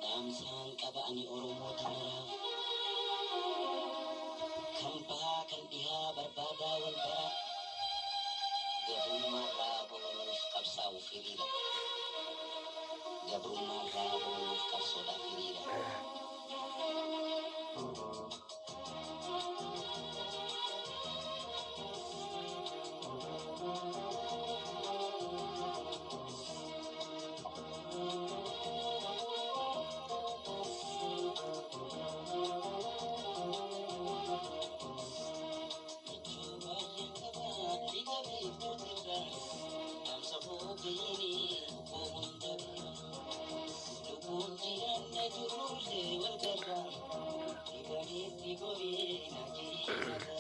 Dhaamsaan qaba ani Oromoota maraaf. Kan bahaa kan dhihaa barbaadaa wal baraa. Gabrummaarraa bahuuf qabsaa'uuf hiriira. Gabrummaarraa bahuuf qabsoodhaaf hiriira. Michuu baay'een qaba lixa biiftuutirra. Dhaamsa foogayinii lubbuu hunda bira. Lubbuun jiraanne turullee wal garra. Dibanitti goree na jiinata.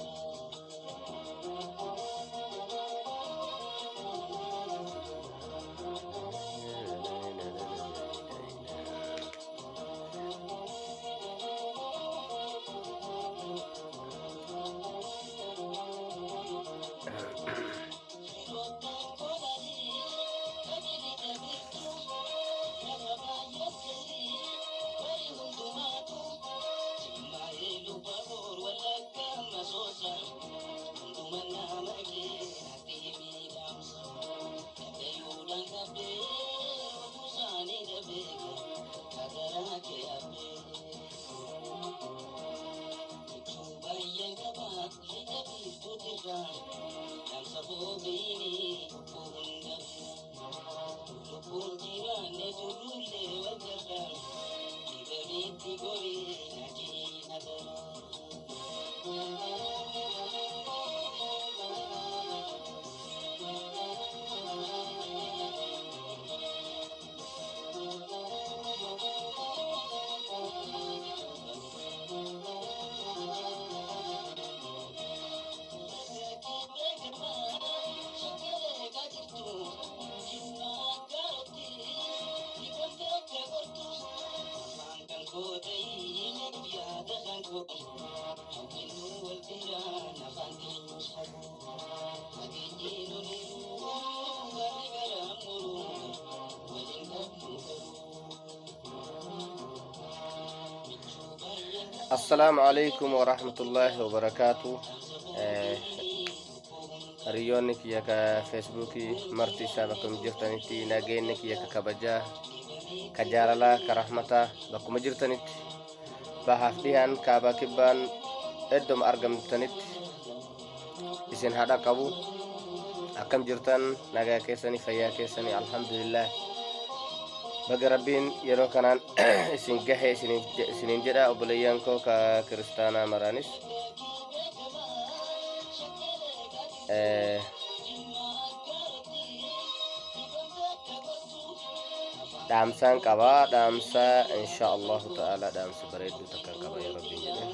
Assalaamu alaikum warahmatullaahi wabarakaatu. Hiriyoonni kiyya ka feesbuukii marti isaa bakkuma jirtanitti nageenyi kiyya ka kabajaa, ka jaalalaa, ka rahmataa bakkuma jirtanitti bahaaf dhihaan, kaabaa kibbaan, iddoma argamtanitti isin haa dhaqqabu. Akkam jirtan? Nagaa keessanii? Fayyaa keessanii? Alhamdulillah, baga Rabbiin yeroo kanaan isin gahe isiniin jedha. Obboleeyyan koo ka kiristaanaa maraanis dhaamsaan qaba. Dhaamsa insha Allahu ta'ala, dhaamsa bareedduu takka qaba yoo Rabbiin jedhe.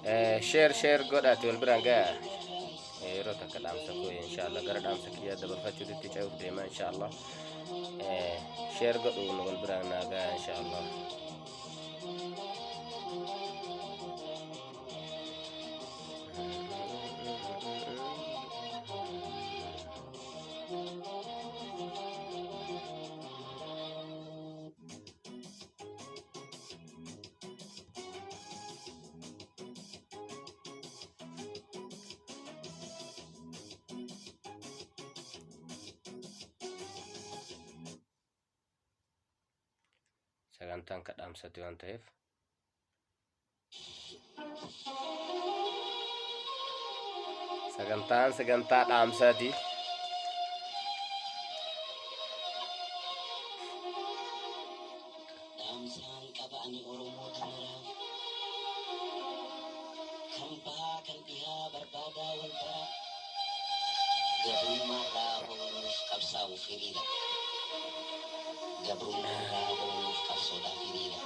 Share share godhaati wal biraan ga'a. Yeroo takka dhaamsa koo inshallah gara dhaamsa kiyyaa dabarfachuutti ce'uuf deema inshallah. Share godhuun wal biraan naa ga'a inshallah. Sagantaan ka dhaamsati waan ta'eef. Sagantaan sagantaa dhaamsaati. Dhaamsaan qaba ani Oromoota maraaf. Kan bahaa kan dhihaa barbaadaa wal baraa. Gabrummaarraa ba'uuf qabsaa'uuf hiriira. Gabrummaarraa ba'uuf qabsoodhaaf hiriira.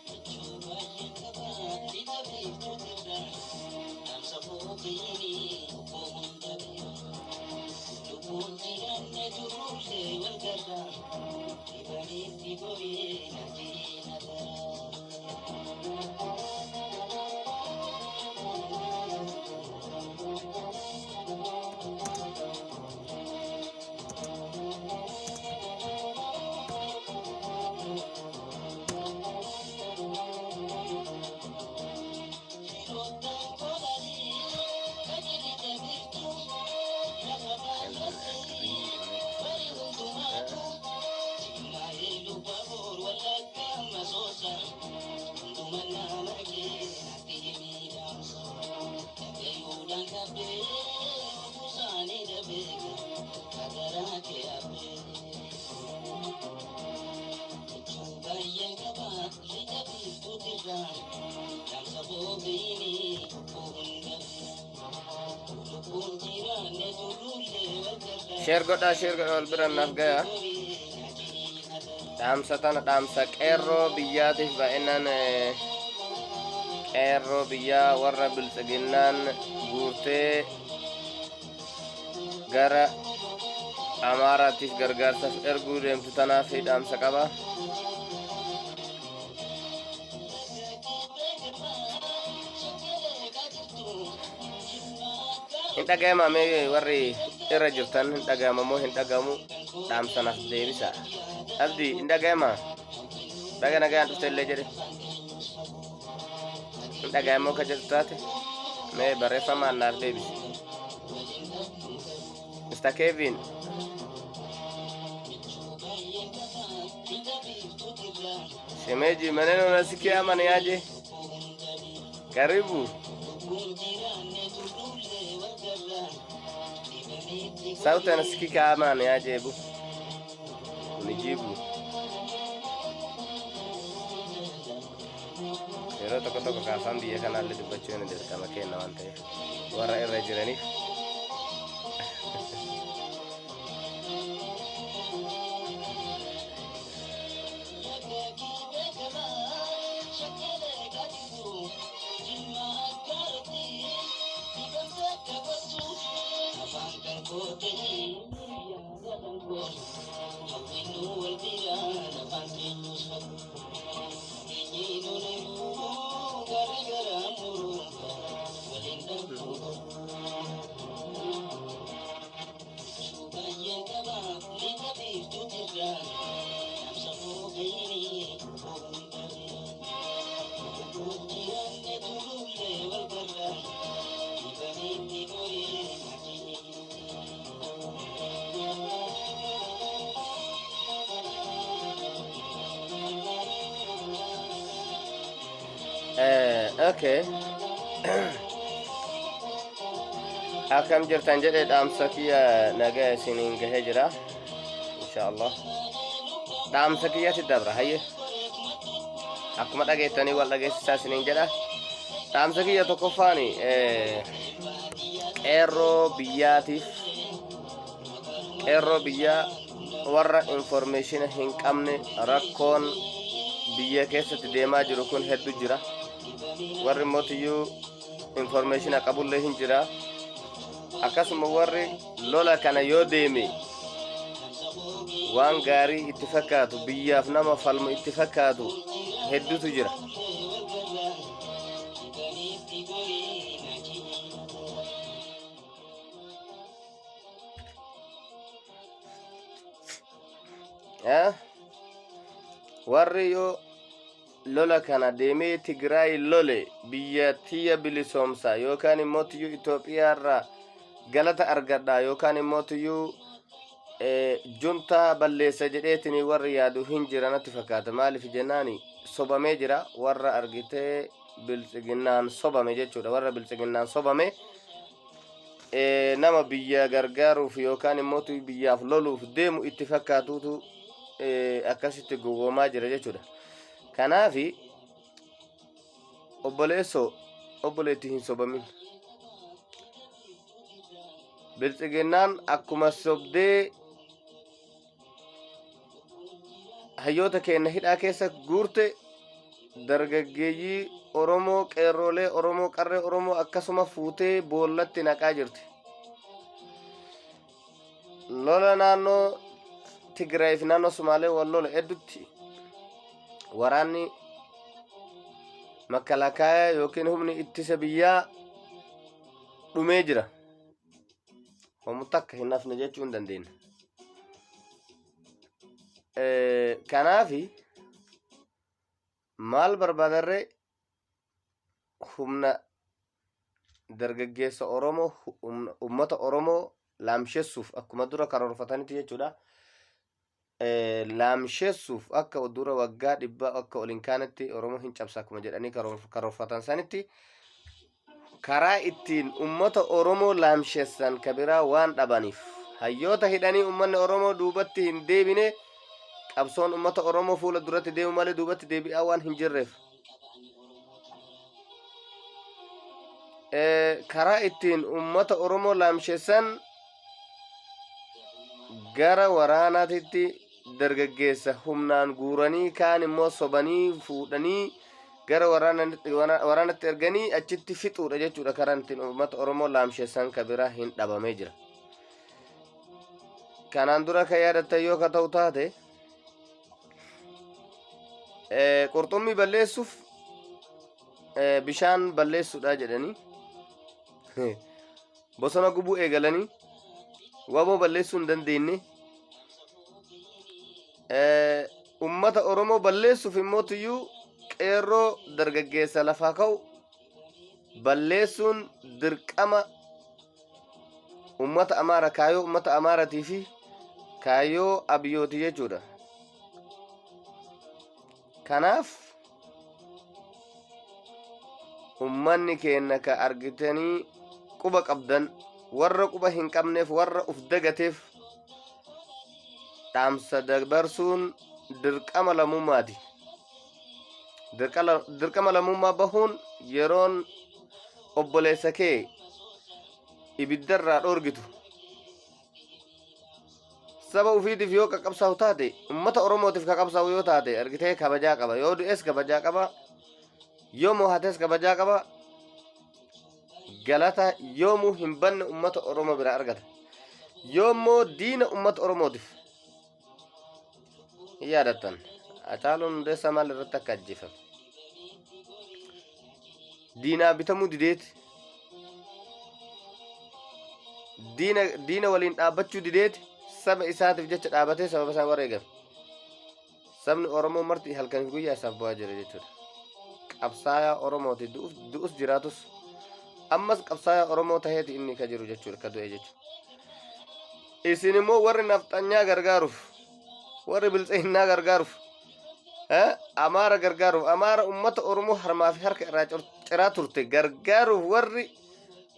Michuu baay'een qaba lixa biiftuutirra. Dhaamsa boobiini obboo hunda bira. Lubbuun jiraanne turullee wal garra. Dibanitti goree na jiina bara. Firoottan kolanii qajeelite biiftuu. Lafa baay'ee bari hundumaatu. Jimmaa eeluu baboor wallaggaa masoosa. Hunduma nama argee natti himii dhaamsa. Dhagayuudhaan qabdee buusaanii dhabeeka. Hagaraa kee habbee. Michuu baay'een qaba lixa biiftuutirra. Dhaamsa boobiini obboo hunda bira. Lubbuun jiraanne turullee wal garra. Share godhaa, share godhaa, wal biraan naaf ga'a. Dhaamsa tana dhaamsa qeerroo biyyaatiif, baay'inaan qeerroo biyyaa warra biltsiginnaan guurtee gara Amaaraatiif gargaarsaaf erguu deemtu tanaaf dhaamsa qaba. Hin dhaga'ama mee warri irra jirtan, hin dhaga'ama moo hin dhaga'amu? Dhaamsa naaf deebisa. Abdii, hin dhaga'ama? Dhaga nagaan dhufte illee jedhe. Hin dhaga'amoo ka jedhu taate mee barreeffamaan naaf deebisi. Mr. Kevin. Shemeji, maneno unasikia ama ni aje? Karibu. Sauti anasikika ama ni aje? Hebu unijibu. Yeroo tokko tokko kaafaan biyya kanaallee dubbachuu ni dirqama kenna waan ta'eef warra irra jiraniif. Okay. Akkam jirtan jedhe, dhaamsa kiyya nagaa isiniin gahee jira. Insha Allah. Dhaamsa kiyyatti dabra hayye. Akkuma dhageettanii wal dhageessisaa isiniin jedha. Dhaamsa kiyya tokkoffaan qeerroo biyyaatiif, qeerroo biyyaa warra informeeshina hin qabne, rakkoon biyya keessatti deemaa jiru kun hedduu jira. Warri mootiyyuu informeeshina qabullee hin jira. Akkasuma warri lola kana yoo deeme waan gaarii itti fakkaatu, biyyaaf nama falmu itti fakkaatu hedduutu jira. Eh? Warri yoo lola kana deemee Tigraay lole biyya tiyya bilisoomsa yookaan immoo tiyyuu Itoophiyaa irraa galata argadha yookaan immoo tiyyuu juntaa balleessa jedheetiin warri yaadu hin jira natti fakkaata. Maaliif jennaani sobamee jira, warra argitee biltsiginnaan sobame jechuudha. Warra biltsiginnaan sobame nama biyya gargaaruuf yookaan immoo biyyaaf loluuf deemu itti fakkaatutu akkasitti gowwoomaa jira jechuudha. Kanaafi obboleessoo, obboleetti, hin sobamin. Biltsiginnaan akkuma sobdee hayyoota keenya hidhaa keessa guurte, dargaggeeyyii Oromoo, qeerroolee Oromoo, qarree Oromoo akkasuma fuutee boollatti naqaa jirti. Lola naannoo Tigraay fi naannoo Sumaalee wal lola hedduutti waraanni makalakaaya yookiin humni ittisa biyyaa dhumee jira. Homu takka hin hafne jechuu hin dandeenya. Kanaafi maal barbaadarree? Humna dargaggeessa Oromoo, ummata Oromoo laamshessuuf akkuma dura karoorfatanitti jechuudha. Laamshessuuf akka dura waggaa 100 akka ol hin kaanetti Oromoo hin cabsa akkuma jedhanii karoorfatan sanitti, karaa ittiin ummata Oromoo laamshessan ka biraa waan dhabaniif, hayyoota hidhanii ummanni Oromoo duubatti hin deebine, qabsoon ummata Oromoo fuula duratti deemu malee duubatti deebi'aa waan hin jirreef, karaa ittiin ummata Oromoo laamshessan gara waraanaatitti dargaggeessa humnaan guuranii, kaan immoo sobanii fuudhanii gara waraanatti erganii achitti fixuudha jechuudha. Karaan ittiin uummata Oromoo laamsheessan ka biraa hin dhabamee jira. Kanaan dura kan yaadattan yoo ka ta'u taate, qurxummii balleessuuf bishaan balleessuudha jedhanii bosona gubuu eegalanii waboo balleessuu hin dandeenye. Ummata Oromoo balleessuuf immoo tuyyuu qeerroo dargaggeessa lafaa ka'u balleessuun dirqama ummata Amaara, kaayoo ummata Amaaratii fi kaayoo Abiyooti jechuudha. Kanaaf ummanni keenna ka argitanii quba qabdan, warra quba hin qabneef, warra uf dagateef dhaamsa dabarsuun dirqama lammummaati. Dirqama lammummaa bahuun yeroon obboleessa kee ibiddarraa dhoorgitu, saba ufiitiif yoo qaqqabsaa'u taate, ummata Oromootiif ka qabsaa'u yoo taate, argitee kabajaa qaba. Yoo du'es kabajaa qaba, yoo mohates kabajaa qaba, galata yoomuu hin banne ummata Oromoo biraa argata. Yoo immoo diina ummata Oromootiif, hin yaadattan Hacaaluun Hundeessaa maal irratti akka ajjeefame, diinaa bitamuu dideeti, diina waliin dhaabbachuu dideeti, saba isaatiif jecha dhaabatee sababa isaan wareegame. Sabni Oromoo marti halkaniif guyyaa isaaf bu'aa jira jechuudha. Qabsaayaa Oromooti, du'us jiraatus ammas qabsaayaa Oromoo taheeti inni ka jiru jechuudha, ka du'e jechuudha. Isin immoo warri nafxanyaa gargaaruuf, warri biltsiginnaa gargaaruuf, Amaara gargaaruuf, Amaara ummata Oromoo harmaa fi harka irraa ciraa turte gargaaruuf, warri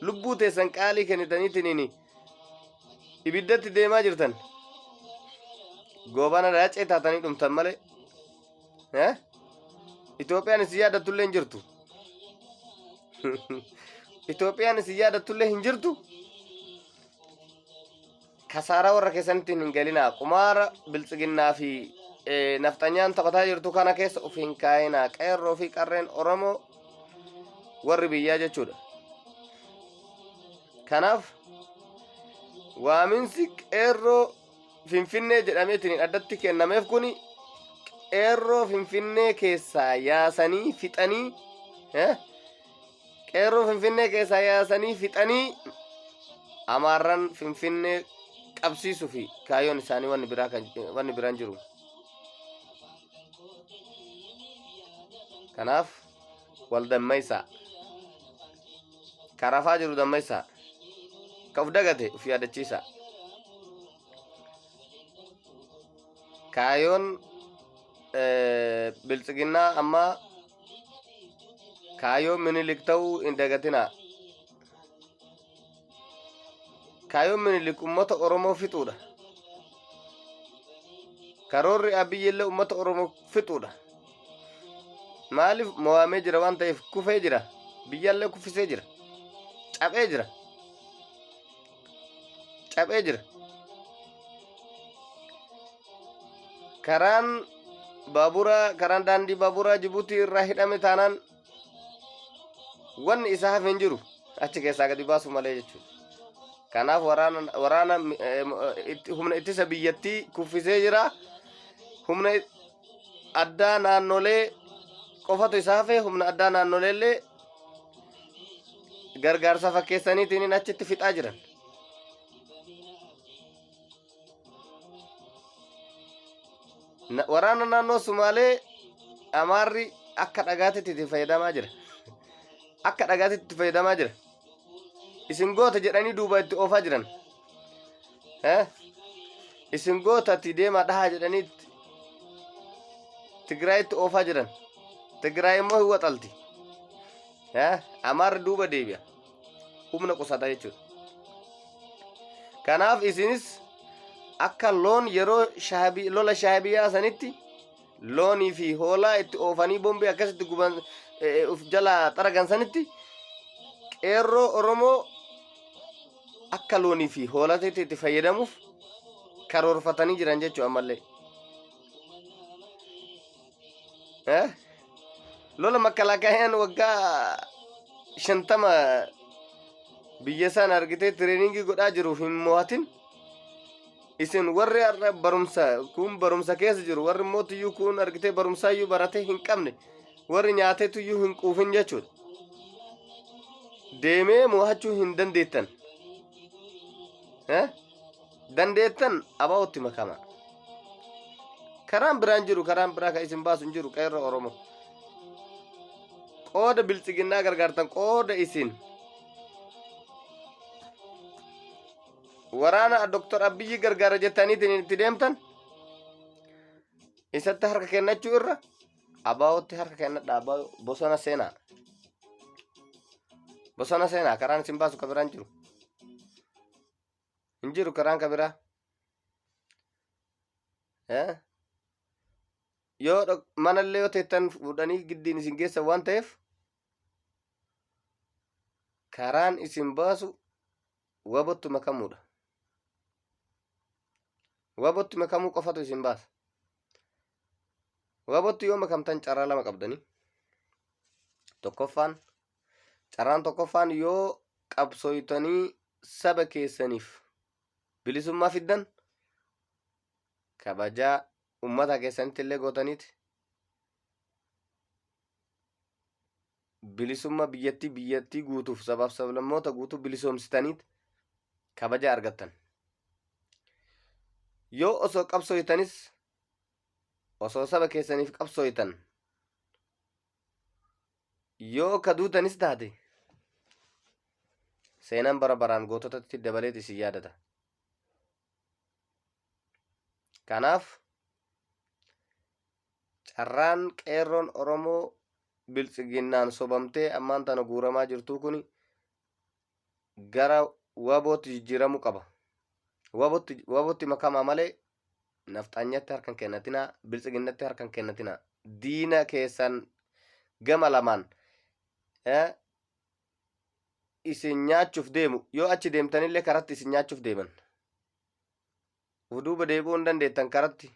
lubbuu teessan qaalii kennitaniitiin ibiddatti deemaa jirtan, goobana raacee taatanii dhumtan malee. Itoophiyaan isin yaadattullee hin jirtu. Itoophiyaan isin yaadattullee hin jirtu. Kasaaraa warra keessanitti hin galinaa. Qumaara biltsiginnaa fi nafxanyaan taphataa jirtu kana keessa of hin kaayinaa. Qeerroo fi qarreen Oromoo warri biyyaa jechuudha. Kanaaf waaminsi qeerroo Finfinnee jedhameetiin addatti kennameef kun qeerroo Finfinnee keessaa yaasanii fixanii qeerroo Finfinnee keessaa yaasanii fixanii Amaarran Finfinnee qabsiisuu fi kaayyoon isaanii wanni biraa kan wanni biraan jiru. Kanaaf wal dammaysaa. Ka rafaa jiru dammaysaa. Ka uf dagate uf yaadachiisaa. Kaayoon biltsiginnaa ammaa kaayoo minilik ta'uu hin dagatinaa. Kaayoon minilik ummata Oromoo fixuudha. Karoorri Abiyyi illee ummata Oromoo fixuudha. Maaliif mo'amee jira waan ta'eef kufee jira. Biyyaallee kuffisee jira. Caphee jira. Caphee jira. Karaan baaburaa karaan daandii baaburaa Jibuutii irraa hidhame taanaan wanni isa hafe hin jiru achi keessaa gadi baasu malee jechuudha. Kanaaf waraana waraana humna ittisa biyyattii kuffisee jira. Humna addaa naannolee qofatu isa hafe humna addaa naannolee illee gargaarsa fakkeessaniitiin achitti fixaa jiran. Waraana naannoo Sumaalee Amaarri akka dhagaatitti itti fayyadamaa jira. Akka dhagaatitti itti fayyadamaa jira. Isin goota jedhanii duuba itti oofaa jiran. Eh? Isin goota itti deemaa dhahaa jedhanii Tigraayitti oofaa jiran. Tigraay immoo hin waxalti. Eh? Amaarri duuba deebi'a. Humna qusata jechuudha. Kanaaf isinis akka loon yeroo shaabii lola shaabiyaa sanitti loonii fi hoolaa itti oofanii bombii akkasitti guban uf jalaa xaragan sanitti qeerroo Oromoo akka loonii fi hoolatitti itti fayyadamuuf karoorfatanii jiran jechuu ammallee. Eh? Lola makkalaakayaan waggaa 50 biyya isaan argitee tireeningii godhaa jiru hin mo'atin. Isin warri har'a barumsa kun barumsa keessa jiru warri mootiyyuu kun argitee barumsaayyuu baratee hin qabne warri nyaateetuyyuu hin quufin jechuudha. Deemee mo'achuu hin dandeettan. Eh? Dandeettan abaa'otti makama. Karaan biraan jiru karaan biraa kan isin baasu hin jiru qeerroo Oromoo. Qooda biltsiginnaa gargaartan qooda isin waraana Dr. Abiyyi gargaara jettaniitiin itti deemtan isatti harka kennachuu irra abaa'otti harka kennadha abaa'o bosona seenaa. Bosona seenaa karaan isin baasu kan biraan jiru. Hin jiru karaan ka biraa. Eh? Yoo manallee yoo teettan fuudhanii giddiin isin geessan waan ta'eef karaan isin baasu wabottu makamuudha. Wabottu makamuu qofatu isin baasa. Wabottu yoo makamtan carraa lama qabdanii. Tokkoffaan carraan tokkoffaan yoo qabsooytanii saba keessaniif bilisummaa fiddan kabajaa ummata keessanitti illee gootaniiti bilisummaa biyyattii biyyattii guutuuf sabaaf sablammoota guutuu bilisoomsitaniit kabaja argattan. Yoo osoo qabsooytanis osoo saba keessaniif qabsooytan yoo ka duutanis taate seenaan bara baraan goototatti dabaleet isin yaadata. Kanaaf carraan qeerroon Oromoo biltsiginnaan sobamtee ammaan tana guuramaa jirtuu kun gara wabootti jijjiiramuu qaba. Wabotti makamaa malee nafxanyatti harka hin kennatinaa, biltsiginnatti harka hin kennatinaa. Diina keessan Gama lamaan isin nyaachuuf deemu. Yoo achi deemtanillee karatti isin nyaachuuf deeman. Uf duuba deebi'uu hin dandeettan karatti.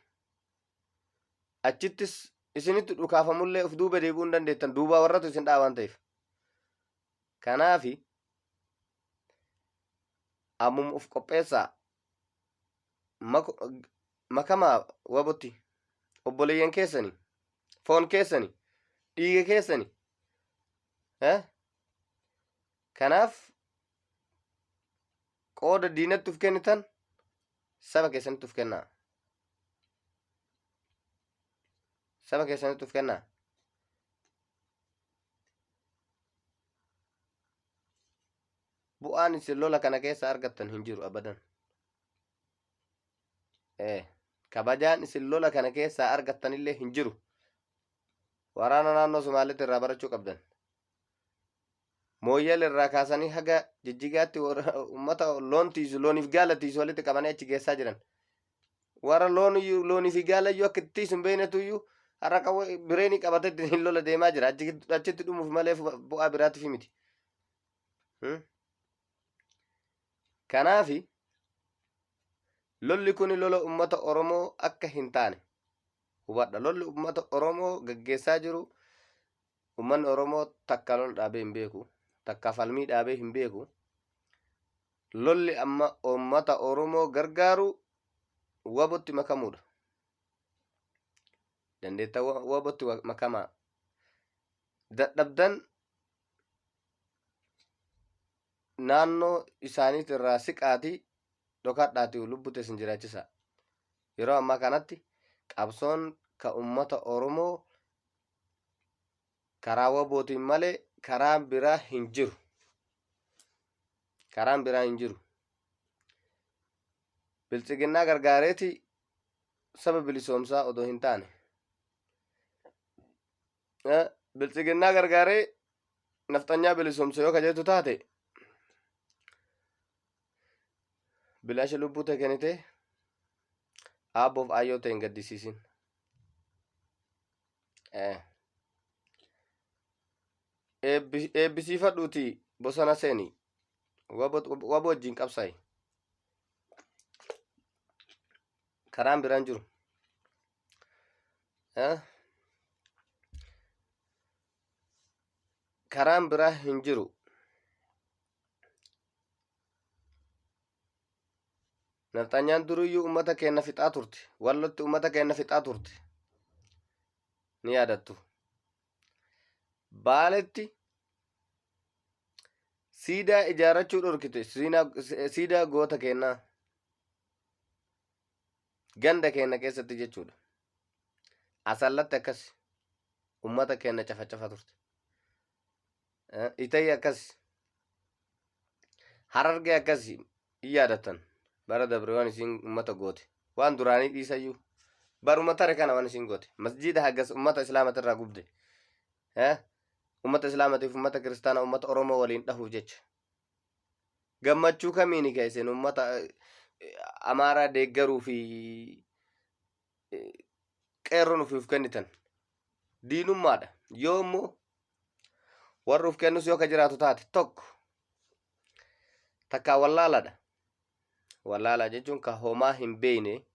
Achittis isinitti dhukaafamullee uf duuba deebi'uu hin dandeettan duubaa warratu isin dha'a waan ta'eef. Kanaafi ammuma uf qopheessaa makamaa wabotti obboleeyyan keessani foon keessani dhiiga keessani. Kanaaf qooda diinatti uf kennitan saba keessanitti uf kennaa. Saba keessanitti uf kennaa. Bu'aan isin lola kana keessa argattan hin jiru abadan. Kabajaan isin lola kana keessaa argattanillee hin jiru. Waraana naannoo Somaaliitti irraa barachuu qabdan. Mooyyal irraa kaasanii haga Jijjigaatti uummata loon tiisu, looniif gaala tiisu walitti qabanii achi geessaa jiran. Warra loon iyyuu loonii fi gaala iyyuu akka itti tiisu hin beeknetu iyyuu har'a qawwee bireenii qabatee ittiin lola deemaa jira. Achitti dhumuuf malee bu'aa biraatiif miti. Kanaafi lolli kun lola uummata Oromoo akka hin taane hubadha. Lolli uummata Oromoo gaggeessaa jiru uummanni Oromoo takka lola dhaabee hin beeku. Takka falmii dhaabee hin beeku. Lolli amma uummata Oromoo gargaaru wabotti makamuudha. Dandeetta wabotti makamaa. Dadhabdan naannoo isaaniit irraa siqaatii dhokadhaatii lubbuu teessan jiraachisa. Yeroo ammaa kanatti qabsoon ka uummata Oromoo karaa wabootiin malee karaan biraa hin jiru. Karaan biraa hin jiru. Biltsiginnaa gargaareeti saba bilisoomsaa odoo hin taane. Biltsiginnaa gargaaree nafxanyaa bilisoomsa yoo kajeeltu taate bilaasha lubbuu tee kennitee aabboof aayyoo tee hin gaddisiisin. Eebbisiifadhuutii bosona seeni wabo wajjin qabsaa'i. Karaan biraan jiru. Karaan biraa hin jiru. Nafxanyaan duriyyuu ummata keenya fixaa turte. Wallotti ummata keenya fixaa turte. Ni yaadattu. Baaletti siidaa ijaarrachuu dhorkite. Siidaa goota keenyaa. Ganda keenya keessatti jechuudha. Asallatti akkas ummata keenya cafacafa turte. Itayi akkas. Harargee akkas hin yaadattan. Bara dabre waan isiin ummata goote. Waan duraanii dhiisayyuu. Baruma tare kana waan isiin goote. Masjiida hagas ummata islaamatirraa gubde. Ummata islaamatiif ummata kiristaanaa ummata Oromoo waliin dhahuuf jecha. Gammachuu kamiini ka isin ummata Amaaraa deeggaruu fi qeerroon ofiif kennitan? Diinummaadha. Yoo immoo warri of kennus yoo ka jiraatu taate tokko takkaa wallaaladha. Wallaalaa jechuun ka homaa hin beekne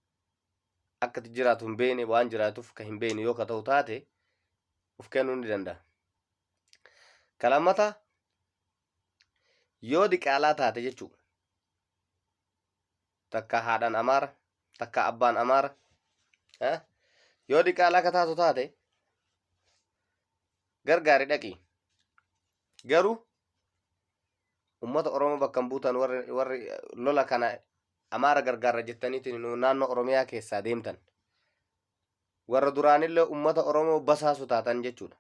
akka itti jiraatu hin beekne waan jiraatuuf ka hin beekne yoo ka ta'u taate of kennuu ni danda'a. Ka lammataa yoo diqaalaa taate jechuudha. Takka haadhaan Amaara, takka abbaan Amaara. Yoo diqaalaa ka taatu taate gargaari dhaqi. Garuu ummata Oromoo bakka hin buutan warri lola kana Amaara gargaarra jettaniitiin naannoo Oromiyaa keessaa deemtan. Warra duraanillee ummata Oromoo basaasu taatan jechuudha.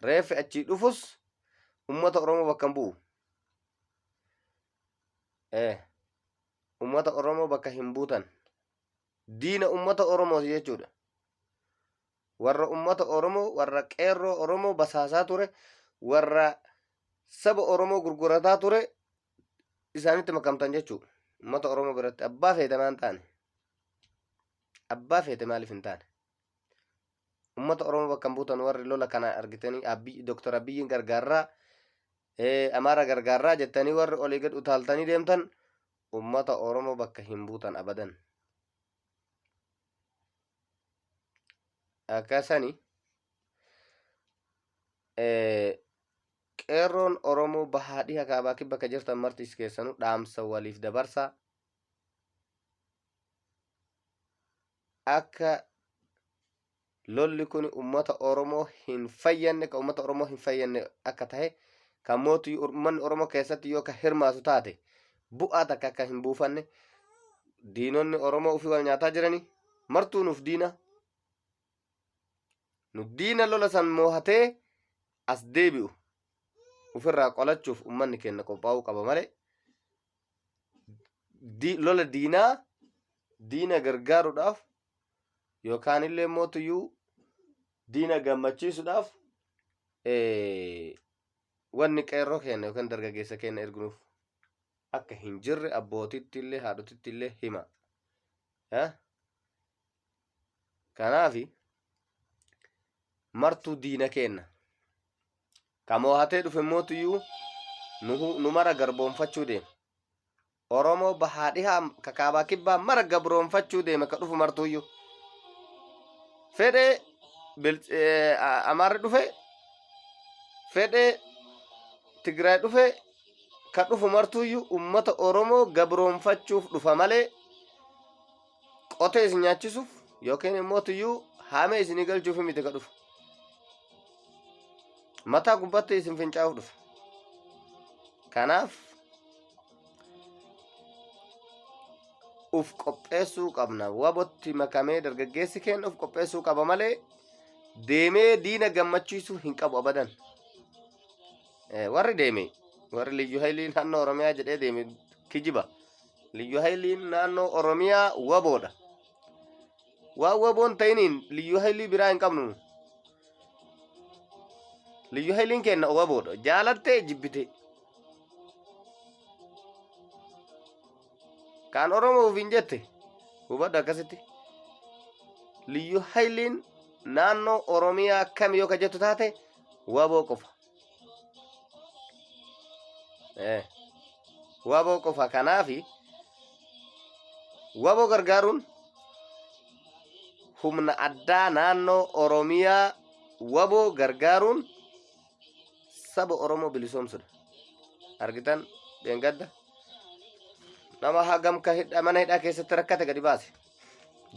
Reeffi achii dhufus ummata Oromoo bakka hin bu'u. Ummata Oromoo bakka hin buutan. Diina ummata Oromooti jechuudha. Warra ummata Oromoo, warra qeerroo Oromoo basaasaa ture, warra saba Oromoo gurgurataa ture isaanitti makamtan jechuudha. Ummata Oromoo biratti abbaa feete maan taane? Abbaa feete maaliif hin taane? Ummata Oromoo bakka hin buutan warri lola kana argitanii Abbiy Dr. Abiyyiin gargaarraa Amaara gargaarraa jettanii warri olii gad utaaltanii deemtan ummata Oromoo bakka hin buutan abadan. Akkasani qeerroon Oromoo bahaa dhiha kaabaa kibba ka jirtan marti is keessanuu dhaamsa waliif dabarsaa. Akka lolli kun ummata Oromoo hin fayyanne, ka ummata Oromoo hin fayyanne akka tahe, kan mootii ummanni Oromoo keessatti yoo ka hirmaatu taate bu'aa takka akka hin buufanne. Diinonni Oromoo ofii wal nyaataa jirani martuu nuuf diina, nu diina lola san moohatee as deebi'u ofirraa qolachuuf ummanni keenya qophaa'uu qaba malee lola diinaa diina gargaaruudhaaf yookaan illee mootuyyuu diina gammachiisuudhaaf wanni qeerroo keenya yookaan dargaggeessa keenya erginuuf akka hin jirre abbootitti illee haadhotitti illee hima. Kanaafi martuu diina keenya ka moohatee dhufe mootuyyuu nu mara garboonfachuu deema. Oromoo bahaa dhihaa ka kaabaa kibbaa mara gabroonfachuu deema ka dhufu martuuyyuu. Fedhee Amaarri dhufe, fedhee Tigraay dhufe, ka dhufu martuuyyuu ummata Oromoo gabroonfachuuf dhufa malee qotee isin nyaachisuuf yookiin immoo tuyyuu haamee isinii galchuuf miti ka dhufu. Mataa gubbaatti isin fincaa'uuf dhufa. Kanaaf uf qopheessuu qabna. Wabotti makamee dargaggeessi keenya uf qopheessuu qaba malee deemee diina gammachiisuu hin qabu abadan. Warri deeme, warri liyyu haylii naannoo Oromiyaa jedhee deeme kijiba. Liyyu hayliin naannoo Oromiyaa waboodha. Waan waboon ta'iniin liyyu haylii biraa hin qabnu. Liyyu hayliin keenna waboodha. Jaalattee jibbitee. Kaan Oromoo ofiin jette hubadhu akkasitti. Liyyu hayliin naannoo Oromiyaa kam yoo ka jettu taate waboo qofa. Waboo qofa. Kanaafi waboo gargaaruun humna addaa naannoo Oromiyaa waboo gargaaruun saba Oromoo bilisoomsudha. Argitan dheengadda nama hagam ka hidha mana hidhaa keessatti rakkate gadi baase.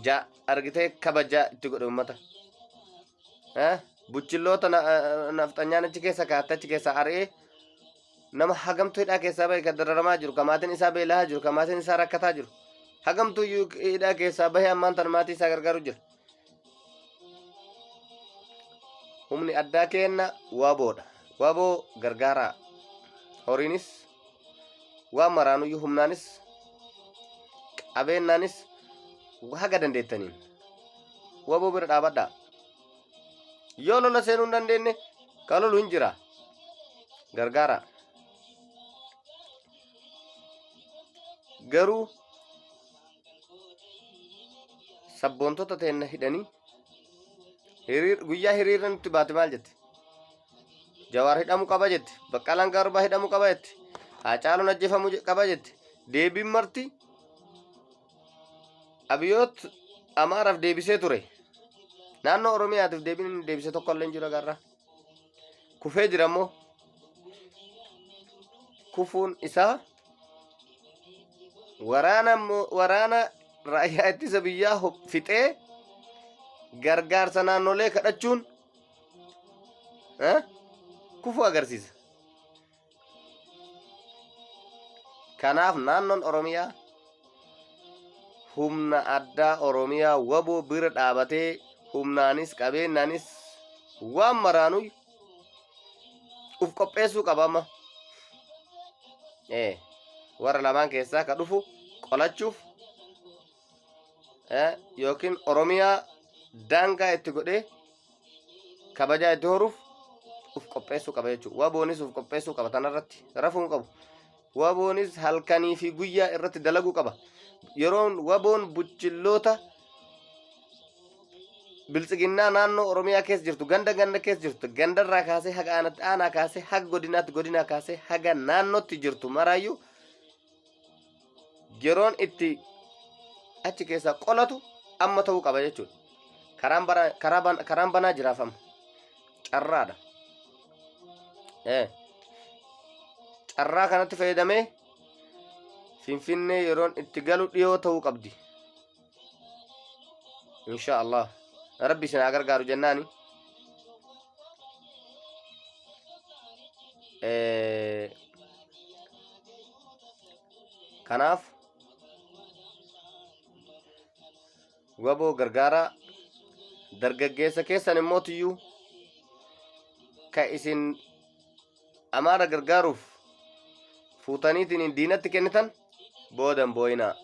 Ja argitee kabajaa itti godhe uummata. Buchilloota nafxanyaan achi keessa kaa'atte achi keessa ari'ee nama hagamtuu hidhaa keessaa bahe, kan dararamaa jiru, kan maatiin isaa beela'aa jiru, kan maatiin isaa rakkataa jiru, hagamtuu iyyuu hidhaa keessaa bahee ammaan tan maatii isaa gargaaru jira. Humni addaa keenna waboodha. Waboo gargaaraa. Horiinis waan maraanuyyuu humnaanis qabeennaanis haga dandeettaniin waboo bira dhaabadhaa. Yoo lola seenuu hin dandeenye ka lolu hin jira. Gargaara. Garuu sabboontota teenna hidhanii guyyaa hiriirra nutti baate maal jette? Jawaar hidhamuu qaba jette. Baqqalaan Garbaa hidhamuu qaba jette. Haacaaluun ajjeefamuu qaba jette. Deebiin marti Abiyoot Amaaraaf deebisee ture. Naannoo Oromiyaatiif deebiin inni deebise tokko illee hin jiru agarra. Kufee jira immoo. Kufuun isaa waraana raayyaa ittisa biyyaa fixee gargaarsa naannolee kadhachuun kufuu agarsiisa. Kanaaf naannoon Oromiyaa humna addaa Oromiyaa waboo bira dhaabatee humnaanis qabeennaanis waan maraanuu uf qopheessuu qaba amma. Warra lamaan keessaa ka dhufu qolachuuf yookiin Oromiyaa daangaa itti godhee kabajaa itti horuuf uf qopheessuu qaba jechuudha. Waboonis uf qopheessuu qaba tanarratti rafuu hin qabu. Waboonis halkanii fi guyyaa irratti dalaguu qaba. Yeroon waboon buchilloota Biltsiginnaa naannoo Oromiyaa keessa jirtu, ganda ganda keessa jirtu, gandarraa kaasee haga aanatti, aanaa kaasee haga godinaatti, godinaa kaasee haga naannootti jirtu maraayyuu yeroon itti achi keessaa qolatu amma ta'uu qaba jechuudha. Karaan bara- karaa ban- karaan banaa jiraaf amma. Carraadha. Carraa kanatti fayyadamee Finfinnee yeroon itti galu dhiyoo ta'uu qabdi. Insha Allah. Rabbi isin haa gargaaru jennaani. Kanaaf waboo gargaaraa, dargaggeessa keessan immoo tiyyuu ka isin Amaara gargaaruuf fuutaniitiin diinatti kennitan boodan booyinaa.